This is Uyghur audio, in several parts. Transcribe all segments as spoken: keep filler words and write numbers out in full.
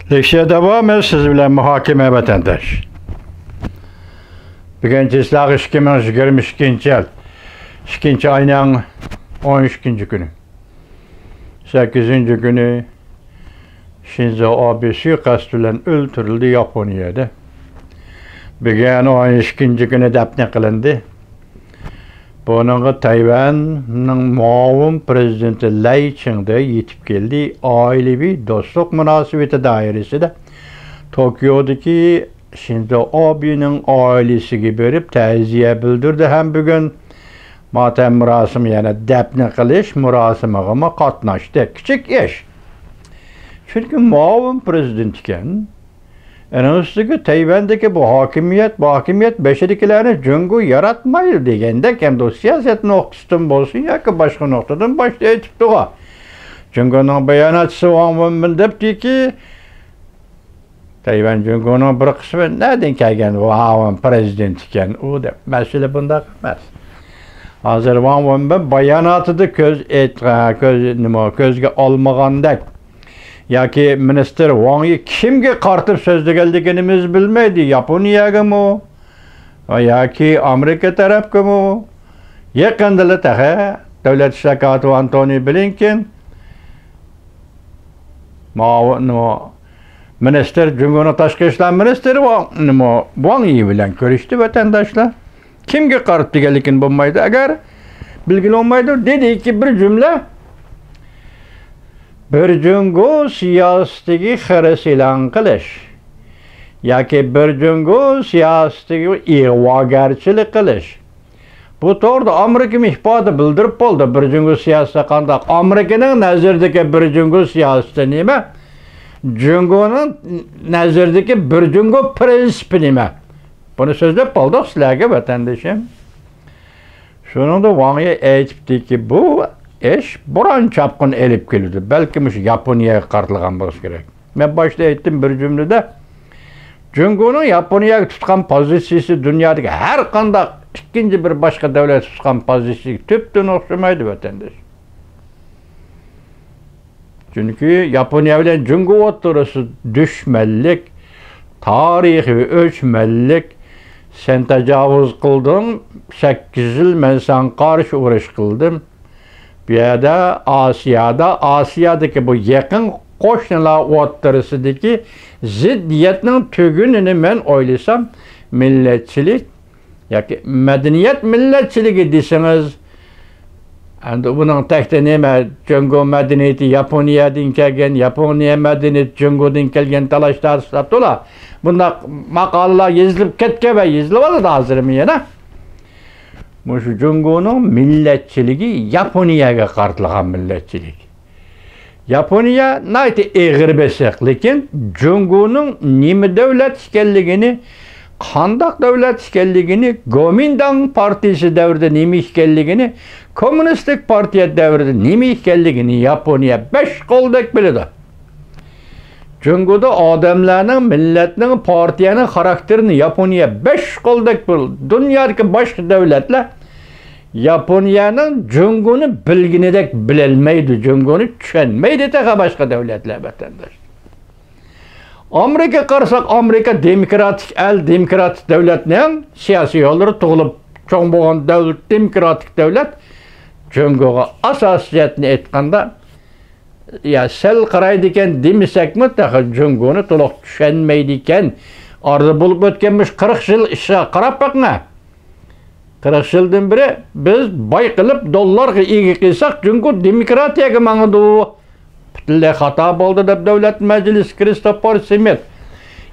لېكسىيە داۋامى سىز بىلەن مۇھاكىمە، ۋەتەنداش. بۈگۈن چىسلاغ ئىككى مىڭ يىگىرمە ئىككىنچى يىل، ئىككىنچى ئاينىڭ ئون ئىككىنچى كۈنى. سەككىزىنچى كۈنى شىنزو ئابې سۇيىقەست بىلەن ئۆلتۈرۈلدى ياپونىيەدە. بۈگۈن ئون ئىككىنچى كۈنى دەپنە قىلىندى. بۇنىڭغا تەيۋەننىڭ مۇئاۋىن پرېزىدېنتى لەي چىڭدې يېتىپ كەلدى. ئائىلىۋى دوستلۇق مۇناسىۋىتى دائىرىسىدە توكيودىكى شىنزو ئابېنىڭ ئائىلىسىگە بېرىپ تەزىيە بىلدۈردى ھەم بۈگۈن ماتەم مۇراسىمى، يەنى دەپنە قىلىش مۇراسىمىغىمۇ قاتناشتى. كىچىك ئىش. چۈنكى مۇئاۋىن پرېزىدېنت ئىكەن. ئۇنىڭ ئۈستىگە تەيۋەندىكى بۇ ھاكىمىيەت، بۇ ھاكىمىيەت بېشىدىكىلەرنى جۇڭگو ياراتمايدۇ دېگەندەك، ئەمدى ئۇ سىياسەت نۇقتىسىدىن بولسۇن ياكى باشقا نۇقتىدىن باشتا ئېيتىپتىغۇ. جۇڭگونىڭ باياناتچىسى ۋاڭ ۋېنبىن دەپتىكى، تەيۋەن جۇڭگونىڭ بىر قىسمى، نەدىن كەلگەن مۇئاۋىن پرېزىدېنت ئىكەن ئۇ دەپ. مەسىلە بۇنداق ئەمەس. ھازىر ۋاڭ ۋېنبىن باياناتىدا كۆز ئېيتقان، كۆز، نېمە، كۆزگە ئالمىغاندەك. ياكى مىنىستىر ۋاڭ يى كىمگە قارىتىپ سۆزلىگەنلىكىنى بىز بىلمەيدۇ. ياپونىيەگىمۇ ۋە ياكى ئامېرىكا تەرەپكىمۇ؟ يېقىندىلا تېخى دۆلەت ئىشلار كاتىپى ئانتونى بلىنكېن، ماۋۇ، نېمە، مىنىستىر، جۇڭگونىڭ تاشقى ئىشلار مىنىستىرى ۋاڭ، نېمە، ۋاڭ يى بىلەن كۆرۈشتى، ۋەتەنداشلار. كىمگە قارىتىپ دېگەنلىكىنى بولمايدۇ، ئەگەر بىلگىلى بولمايدۇ، دېدىكى بىر جۈملە، بىر جۇڭگو سىياسىتىگە خىرىس ئېلان قىلىش ياكى بىر جۇڭگو سىياسىتىگە ئىغۋاگەرچىلىك قىلىش. بۇ توغرىدا ئامېرىكىمۇ ئىپادە بىلدۈرۈپ بولدى. بىر جۇڭگو سىياسىتى قانداق؟ ئامېرىكىنىڭ نەزىرىدىكى بىر جۇڭگو سىياسىتى نېمە؟ جۇڭگونىڭ نەزىرىدىكى بىر جۇڭگو پىرىنسىپى نېمە؟ بۇنى سۆزلەپ بولدۇق سىلەرگە، ۋەتەندىشىم. شۇنىڭدا ۋاڭ يى ئېيتىپتىكى، بۇ ئىش بوران چاپقۇن ئېلىپ كېلىدۇ. بەلكى مۇشۇ ياپونىيەگە قارىتىلغان بولسا كېرەك. مەن باشتا ئېيتتىم بىر جۈملىدە، جۇڭگونىڭ ياپونىيەگە تۇتقان پوزىتسىيىسى دۇنيادىكى ھەر قانداق ئىككىنچى بىر باشقا دۆلەت تۇتقان پوزىتسىيىسىگە تۈپتىن ئوخشىمايدۇ، ۋەتەنداش. چۈنكى ياپونىيە بىلەن جۇڭگو ئوتتۇرىسىدا دۈشمەنلىك، تارىخىي ئۆچمەنلىك، سەن تاجاۋۇز قىلدىڭ، سەككىز يىل مەن ساڭا قارشى ئۇرۇش قىلدىم. بۇ يەردە ئاسىيادا، ئاسىيادىكى بۇ يېقىن قوشنىلار ئوتتۇرىسىدىكى زىددىيەتنىڭ تۈگۈنىنى مەن ئويلىسام، مىللەتچىلىك، ياكى مەدەنىيەت مىللەتچىلىكى دېسىڭىز، ئەمدى بۇنىڭ تەكتى نېمە؟ جۇڭگو مەدەنىيىتى ياپونىيەدىن كەلگەن، ياپونىيە مەدەنىيىتى جۇڭگودىن كەلگەن، تالاش تارتىشلار تولا. بۇنداق ماقالىلەر يېزىلىپ كەتكەن ۋە يېزىلىۋاتىدۇ ھازىرمۇ يەنە. مۇشۇ جۇڭگونىڭ مىللەتچىلىكى ياپونىيەگە قارىتىلغان مىللەتچىلىك. ياپونىيە ناھايىتى ئېغىر بېسىق، لېكىن جۇڭگونىڭ نېمە دۆلەت ئىكەنلىكىنى، قانداق دۆلەت ئىكەنلىكىنى، گومىنداڭ پارتىيىسى دەۋرىدە نېمە ئىكەنلىكىنى، كوممۇنىستىك پارتىيە دەۋرىدە نېمە ئىكەنلىكىنى ياپونىيە بەش قولدەك بىلىدۇ. جۇڭگودا ئادەملەرنىڭ، مىللەتنىڭ، پارتىيەنىڭ خاراكتېرىنى ياپونىيە بەش قولدەك بىلىدۇ. دۇنيادىكى باشقا دۆلەتلەر ياپونىيەنىڭ جۇڭگونى بىلگىنىدەك بىلەلمەيدۇ، جۇڭگونى چۈشەنمەيدۇ تېخى باشقا دۆلەتلەر، ۋەتەنداش. ئامېرىكا قارىساق، ئامېرىكا دېموكراتىك ئەل، دېموكراتىك دۆلەتنىڭ سىياسىي يوللىرى تۇغۇلۇپ چوڭ بولغان دۆلەت، دېموكراتىك دۆلەت. جۇڭگوغا ئاساسىي جەھەتتىن ئېيتقاندا، يا سەل قارايدىكەن دېمىسەكمۇ، تېخى جۇڭگونى تولۇق چۈشەنمەيدىكەن. ئارىدا بولۇپ ئۆتكەن مۇشۇ قىرىق يىل ئىشىغا قاراپ بېقىڭە. قىرىق يىلدىن بېرى بىز بايقىلىپ، دوللارغا ئىگە قىلساق، جۇڭگو دېموكراتىيەگە ماڭىدۇ. پۈتۈنلەي خاتا بولدى دەپ، دۆلەت مەجلىسى، كرىستوفېر سمىت،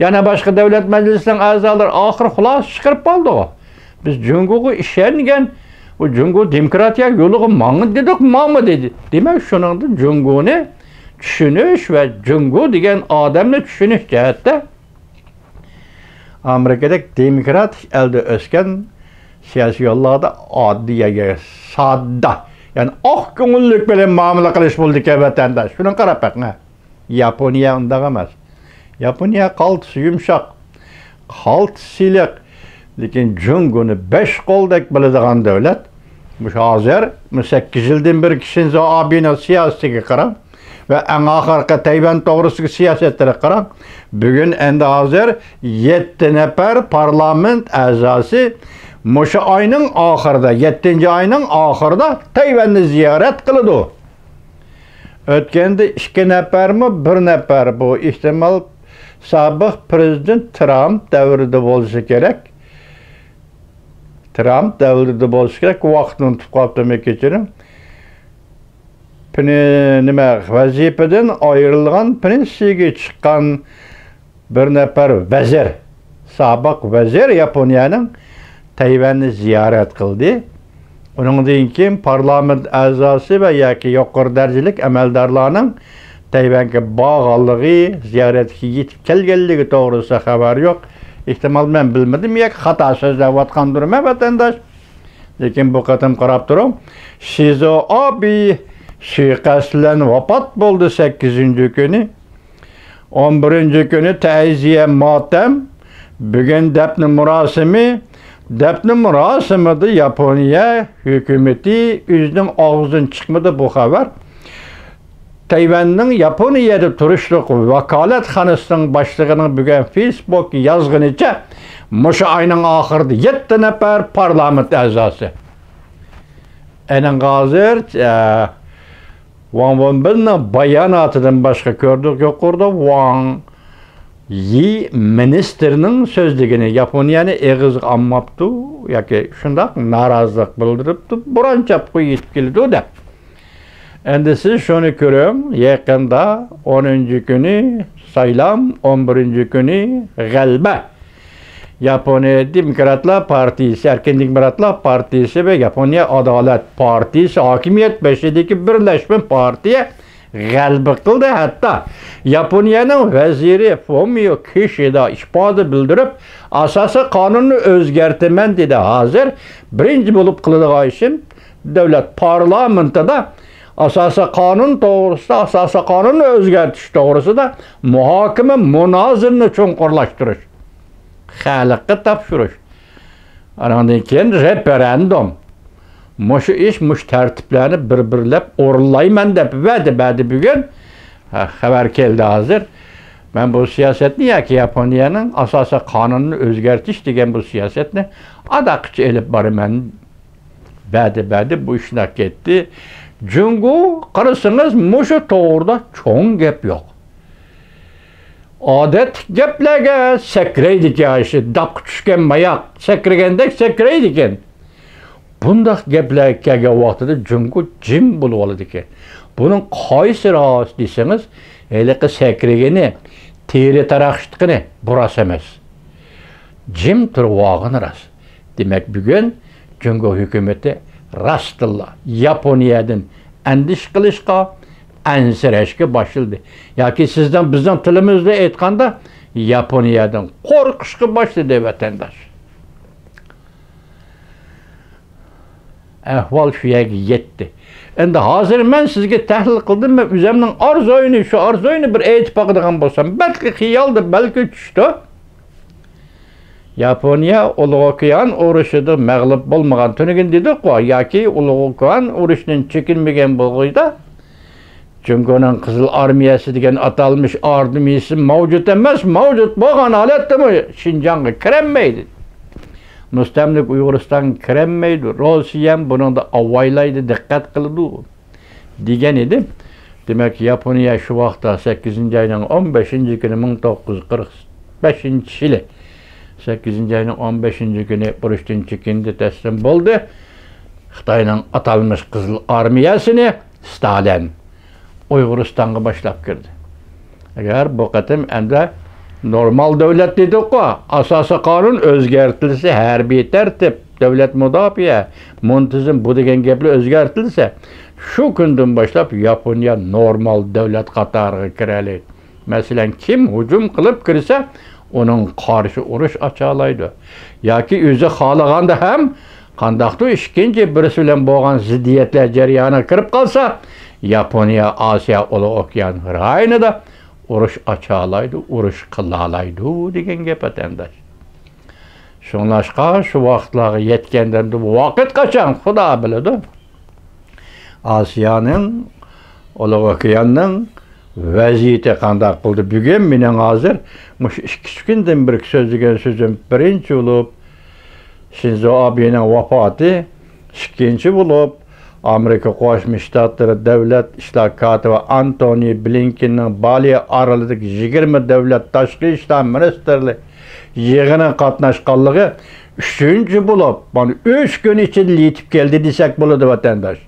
يەنە باشقا دۆلەت مەجلىسىنىڭ ئەزالىرى ئاخىر خۇلاسە چىقىرىپ بولدىغۇ. بىز جۇڭگوغا ئىشەنگەن، ئۇ جۇڭگو دېموكراتىيە يولىغا ماڭىدۇ دېدۇق، ماڭمىدى. دېمەك، شۇنىڭدىن جۇڭگونى چۈشىنىش ۋە جۇڭگو دېگەن ئادەمنى چۈشىنىش جەھەتتە ئامېرىكىدەك دېموكراتىك ئەلدە ئۆسكەن، سىياسىي يوللاردا ئاددىي، ساددا، يەنى ئاق كۆڭۈللۈك بىلەن مۇئامىلە قىلىش بولىدىكەن، ۋەتەنداش. شۇنى قاراپ بېقىڭ. ياپونىيە ئۇنداق ئەمەس. ياپونىيە قالتىسى يۇمشاق، قالتىسى سىلىق. لېكىن جۇڭگونى بەش قولدەك بىلىدىغان دۆلەت. مۇشۇ ھازىر، مۇ سەككىز يىلدىن بېرى شىنزو ئابېنىڭ سىياسىتىگە قاراڭ. ۋە ئەڭ ئاخىرقى تەيۋەن توغرىسىدىكى سىياسەتلىرىگە قاراڭ. بۈگۈن ئەندى ھازىر يەتتە نەپەر پارلامېنت ئەزاسى مۇشۇ ئاينىڭ ئاخىرىدا، يەتتىنچى ئاينىڭ ئاخىرىدا تەيۋەننى زىيارەت قىلىدۇ. ئۆتكەندە ئىككى نەپەرمۇ، بىر نەپەر، بۇ ئېھتىمال سابىق پىرېزىدېنت ترامپ دەۋرىدە بولسا كېرەك. ترامپ دەۋرىدە بولسا كېرەك، ۋاقىتنى ئۇنتۇپ قاپتىمەن، كەچۈرۈڭ. پېنى-، نېمە، ۋەزىپىدىن ئايرىلغان پېنسىيەگە چىققان بىر نەپەر ۋەزىر، سابىق ۋەزىر ياپونىيەنىڭ تەيۋەننى زىيارەت قىلدى. ئۇنىڭدىن كېيىن پارلامېنت ئەزاسى ۋە ياكى يۇقىرى دەرىجىلىك ئەمەلدارلارنىڭ تەيۋەنگە بارغانلىقى، زىيارەتكە يېتىپ كەلگەنلىكى توغرىسىدا خەۋەر يوق. ئېھتىمال، مەن بىلمىدىم ياكى خاتا سۆزلەۋاتقاندۇرمەن، ۋەتەنداش. لېكىن بۇ قېتىم قاراپ تۇرۇڭ، شىزو ئابې سۇيىقەست بىلەن ۋاپات بولدى، سەككىزىنچى كۈنى. ئون بىرىنچى كۈنى تەزىيە ماتەم، بۈگۈن دەپنە مۇراسىمى. دەپنە مۇراسىمىدا ياپونىيە ھۆكۈمىتى ئۆزىنىڭ ئاغزىدىن چىقمىدى بۇ خەۋەر. تەيۋەننىڭ ياپونىيەدە تۇرۇشلۇق ۋاكالەتخانىسىنىڭ باشلىقىنىڭ بۈگۈن فېيسبۇكقا يازغىنىچە، مۇشۇ ئاينىڭ ئاخىرىدا يەتتە نەپەر پارلامېنت ئەزاسى. ئەنە ھازىر، ئە، ۋاڭ ۋېنبىننىڭ باياناتىدىن باشقا كۆردۇق يۇقىرىدا ۋاڭ يى مىنىستىرنىڭ سۆزلىگىنى ياپونىيەنى ئېغىزغا ئالماپتۇ ياكى شۇنداق نارازىلىق بىلدۈرۈپتۇ، بوران چاپقۇ يېتىپ كېلىدۇ دەپ. ئەمدى سىز شۇنى كۆرۈڭ، يېقىندا ئونىنچى كۈنى سايلام، ئون بىرىنچى كۈنى غەلىبە. ياپونىيە دېموكراتلار پارتىيىسى، ئەركىن دېموكراتلار پارتىيىسى ۋە ياپونىيە ئادالەت پارتىيىسى ھاكىمىيەت بېشىدىكى بىرلەشمە پارتىيە غەلىبە قىلدى. ھەتتا ياپونىيەنىڭ ۋەزىرى فۇمىيو كىشىدا ئىپادە بىلدۈرۈپ، ئاساسىي قانۇننى ئۆزگەرتىمەن دېدى. ھازىر بىرىنچى بولۇپ قىلىدىغان ئىشىم دۆلەت پارلامېنتىدا ئاساسىي قانۇن توغرىسىدا، ئاساسىي قانۇننى ئۆزگەرتىش توغرىسىدا مۇھاكىمە، مۇنازىرىنى چوڭقۇرلاشتۇرۇش، خەلققە تاپشۇرۇش، ئاناندىن كېيىن رېفېرېندۇم. مۇشۇ ئىش، مۇشۇ تەرتىپلەرنى بىر-بىرلەپ ئورۇنلايمەن دەپ ۋەدە بەردى بۈگۈن. ھە، خەۋەر كەلدى ھازىر. مەن بۇ سىياسەتنى ياكى ياپونىيەنىڭ ئاساسىي قانۇنىنى ئۆزگەرتىش دېگەن بۇ سىياسەتنى ئاداققىچە ئېلىپ بارىمەن بەردى، بەردى، بۇ ئىشنى كەتتى. جۇڭگو قارىسىڭىز، مۇشۇ توغرىدا چوڭ گەپ يوق. ئادەتتىكى گەپلەرگە سەكرەيدىكەن، شۇ داپقا چۈشكەن ماياق سەكرىگەندەك سەكرەيدىكەن. بۇنداق گەپلەرگە كەلگەن ۋاقتىدا جۇڭگو جىم بولۇۋالىدىكەن. بۇنىڭ قايسى راست دېسىڭىز، ھېلىقى سەكرىگىنى، تېرە تاراقشىتقىنى بۇ راست ئەمەس. جىم تۇرۇۋالغىنى راست. دېمەك، بۈگۈن جۇڭگو ھۆكۈمىتى راستتىنلا ياپونىيەدىن ئەندىشە قىلىشقا، ئەنسىرەشكە باشلىدى. ياكى سىزنىڭ، بىزنىڭ تىلىمىزدا ئېيتقاندا، ياپونىيەدىن قورقۇشقا باشلىدى، ۋەتەنداش. ئەھۋال شۇ يەرگە يەتتى. ئەمدى ھازىر مەن سىزگە تەھلىل قىلدىم، مەن ئۆزۈمنىڭ ئارزۇينى، شۇ ئارزۇينى بىر ئېيتىپ باقىدىغان بولسام، بەلكى خىيالدا، بەلكى چۈشتە. ياپونىيە ئۇلۇغ ئوكيان ئۇرۇشىدا مەغلۇپ بولمىغان. تۈنۈگۈن دېدۇققۇ، ياكى ئۇلۇغ ئوكيان ئۇرۇشىدىن چېكىنمىگەن بولغۇيدا، جۇڭگونىڭ قىزىل ئارمىيەسى دېگەن ئاتالمىش ئارمىيەسى مەۋجۇت ئەمەس، مەۋجۇت بولغان ھالەتتىمۇ شىنجاڭغا كىرەلمەيدۇ. مۇستەملىكە ئۇيغۇرىستانغا كىرەلمەيدۇ. روسىيەم بۇنىڭدا ئاۋايلايدۇ، دىققەت قىلىدۇ، دېگەن ئىدى. دېمەك، ياپونىيە شۇ ۋاقىتتا سەككىزىنچى ئاينىڭ ئون بەشىنچى كۈنى، مىڭ توققۇز يۈز قىرىق بەشىنچى يىلى، سەككىزىنچى ئاينىڭ ئون بەشىنچى كۈنى ئۇرۇشتىن چېكىندى، تەسلىم بولدى. خىتاينىڭ ئاتالمىش قىزىل ئارمىيەسىنى ستالىن ئۇيغۇرىستانغا باشلاپ كىردى. ئەگەر بۇ قېتىم ئەمدى نورمال دۆلەت دېدۇققۇ، ئاساسىي قانۇن ئۆزگەرتىلسە، ھەربىي تەرتىپ، دۆلەت مۇداپىئە، مۇنتىزىم، بۇ دېگەن گەپلەر ئۆزگەرتىلسە، شۇ كۈندىن باشلاپ ياپونىيە نورمال دۆلەت قاتارىغا كىرەلەيدۇ. مەسىلەن، كىم ھۇجۇم قىلىپ كىرسە، ئۇنىڭ قارشى ئۇرۇش ئاچالايدۇ. ياكى ئۆزى خالىغاندا ھەم قانداقتۇر ئىككىنچى بىرسى بىلەن بولغان زىددىيەتلەر جەريانىغا كىرىپ قالسا، ياپونىيە ئاسىيا ئۇلۇغ ئوكيان رايونىدا ئۇرۇش ئاچالايدۇ، ئۇرۇش قىلالايدۇ دېگەن گەپ، ۋەتەنداش. شۇڭلاشقا شۇ ۋاقىتلارغا يەتكەندە، ۋاقىت قاچان، خۇدا بىلىدۇ. ئاسىيانىڭ ئۇلۇغ ئوكياننىڭ ۋەزىيىتى قانداق بولدى؟ بۈگۈن مېنىڭ ھازىر مۇشۇ ئىككى، ئۈچ كۈندىن بېرى سۆزلىگەن سۆزۈم، بىرىنچى بولۇپ، شىنزو ئابېنىڭ ۋاپاتى، ئىككىنچى بولۇپ، ئامېرىكا قوشما شتاتلىرى دۆلەت ئىشلار كاتىپى ئانتونى بلىنكېننىڭ بالى ئارىلىدىكى يىگىرمە دۆلەت تاشقى ئىشلار مىنىستىرلىرى يىغىنىغا قاتناشقانلىقى، ئۈچىنچى بولۇپ، مانا، ئۈچ كۈن ئىچىدە يېتىپ كەلدى دېسەك بولىدۇ، ۋەتەنداش.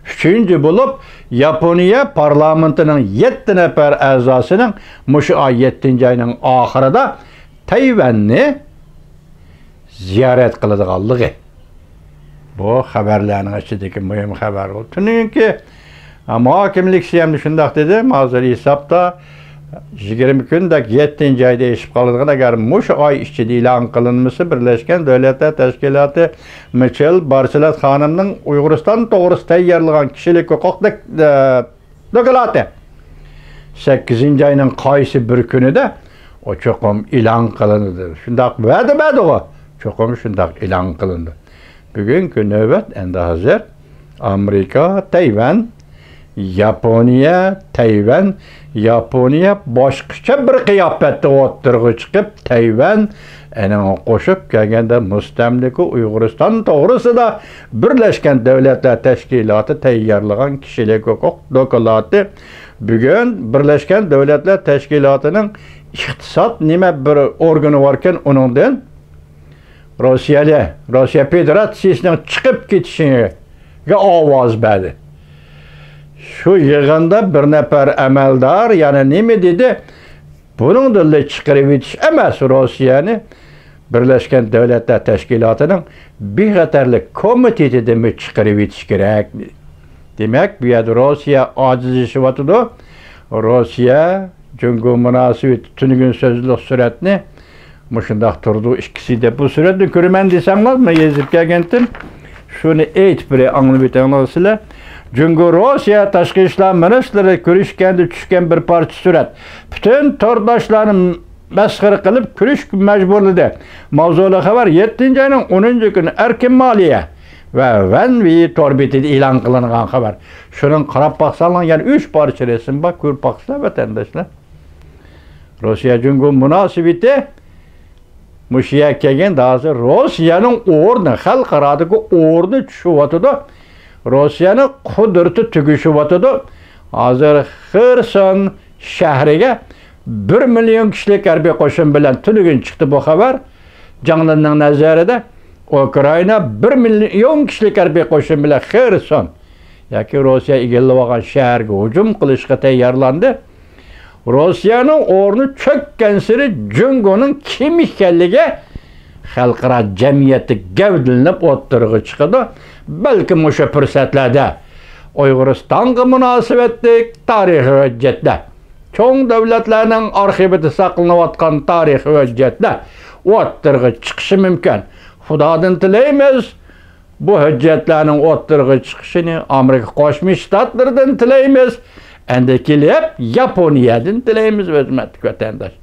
ئۈچىنچى بولۇپ، ياپونىيە پارلامېنتىنىڭ يەتتە نەپەر ئەزاسىنىڭ مۇشۇ ئاي يەتتىنچى ئاينىڭ ئاخىرىدا تەيۋەننى زىيارەت قىلىدىغانلىقى. بۇ خەۋەرلەرنىڭ ئىچىدىكى مۇھىم خەۋەر. ئۇ تۈنۈگۈنكى، ھە، مۇھاكىمىلىك سىيەمدە شۇنداق دېدى. ھازىر ھېسابتا يىگىرمە كۈندەك يەتتىنچى ئايدا ئېشىپ قالىدىغان، ئەگەر مۇشۇ ئاي ئىچىدە ئېلان قىلىنمىسا، بىرلەشكەن دۆلەتلەر تەشكىلاتى مىچېل بارچېلات خانىمنىڭ ئۇيغۇرىستان توغرىسىدا تەييارلىغان كىشىلىك ھوقۇق دەك-، ئە، دوكلاتى سەككىزىنچى ئاينىڭ قايسى بىر كۈنىدە ئۇ چوقۇم ئېلان قىلىنىدۇ. شۇنداق ۋەدە بەردىغۇ، چوقۇم شۇنداق ئېلان قىلىنىدۇ. بۈگۈنكى نۆۋەت ئەمدى ھازىر ئامېرىكا، تەيۋەن، ياپونىيە، تەيۋەن، ياپونىيە باشقىچە بىر قىياپەتتە ئوتتۇرىغا چىقىپ، تەيۋەن، ئەنىڭ قوشۇپ كەلگەندە مۇستەملىكە ئۇيغۇرىستان توغرىسىدا بىرلەشكەن دۆلەتلەر تەشكىلاتى تەييارلىغان كىشىلىك ھوقۇق دوكلاتى بۈگۈن بىرلەشكەن دۆلەتلەر تەشكىلاتىنىڭ ئىقتىساد نېمە بىر ئورگىنى باركەن، ئۇنىڭدىن روسىيەلى، روسىيە فېدېراتسىيىسىنىڭ چىقىپ كېتىشىگە ئاۋاز بەردى. شۇ يىغىندا بىر نەپەر ئەمەلدار يەنە نېمە دېدى؟ بۇنىڭدىنلا چىقىرىۋېتىش ئەمەس، روسىيەنى بىرلەشكەن دۆلەتلەر تەشكىلاتىنىڭ بىخەتەرلىك كومىتېتىدىنمۇ چىقىرىۋېتىش كېرەك. دېمەك، بۇ يەردە روسىيە ئاجىزلىشىۋاتىدۇ. روسىيە، جۇڭگو مۇناسىۋىتى تۈنۈگۈن سۆزلۈك سۈرەتنى مۇشۇنداق تۇرىدۇ، ئىككىسى دەپ بۇ سۈرەتنى كۆرىمەن دېسەڭلار، مەن يېزىپ كەلگەنتىم. شۇنى ئېيتىپ بېرەي، ئاڭلىۋېتىڭلار سىلەر. جۇڭگو روسىيە تاشقى ئىشلار مىنىستىرى كۆرۈشكەندە چۈشكەن بىر پارچە سۈرەت. پۈتۈن تورداشلارنى مەسخىرە قىلىپ كۈلۈشكە مەجبۇرلىدى. ماۋزۇلۇق خەۋەر يەتتىنچى ئاينىڭ ئونىنچى كۈنى ئەركىن مالىيە ۋە ۋەن ۋېي تور بېتىدە ئېلان قىلىنغان خەۋەر. شۇنىڭغا قاراپ باقساڭلار، يەنە ئۈچ پارچە رەسىم بار، كۆرۈپ باقسىلەر، ۋەتەنداشلار. روسىيە جۇڭگو مۇناسىۋىتى مۇشۇ يەرگە كەلگەندە ھازىر روسىيەنىڭ ئورنى، خەلقئارادىكى ئورنى چۈشۈۋاتىدۇ. روسىيەنىڭ قۇدرىتى تۈگىشىۋاتىدۇ. ھازىر خېرسون شەھىرىگە بىر مىليون كىشىلىك ھەربىي قوشۇن بىلەن، تۈنۈگۈن چىقتى بۇ خەۋەر. جاڭلىننىڭ نەزىرىدە ئۇكرائىنا بىر مىليون كىشىلىك ھەربىي قوشۇن بىلەن خېرسون ياكى روسىيە ئىگىلىۋالغان شەھەرگە ھۇجۇم قىلىشقا تەييارلاندى. روسىيەنىڭ ئورنى چۆككەنسېرى جۇڭگونىڭ كىم ئىكەنلىكى خەلقئارا جەمئىيەتتە گەۋدىلىنىپ ئوتتۇرىغا چىقىدۇ. بەلكىم مۇشۇ پۇرسەتلەردە ئۇيغۇرىستانغا مۇناسىۋەتلىك تارىخىي ھۆججەتلەر، چوڭ دۆلەتلەرنىڭ ئارخىۋىدا ساقلىنىۋاتقان تارىخىي ھۆججەتلەر ئوتتۇرىغا چىقىشى مۇمكىن. خۇدادىن تىلەيمىز، بۇ ھۆججەتلەرنىڭ ئوتتۇرىغا چىقىشىنى ئامېرىكا قوشما شتاتلىرىدىن تىلەيمىز. ئەندى كېلىپ ياپونىيەدىن تىلەيمىز، ھۆرمەتلىك ۋەتەنداش.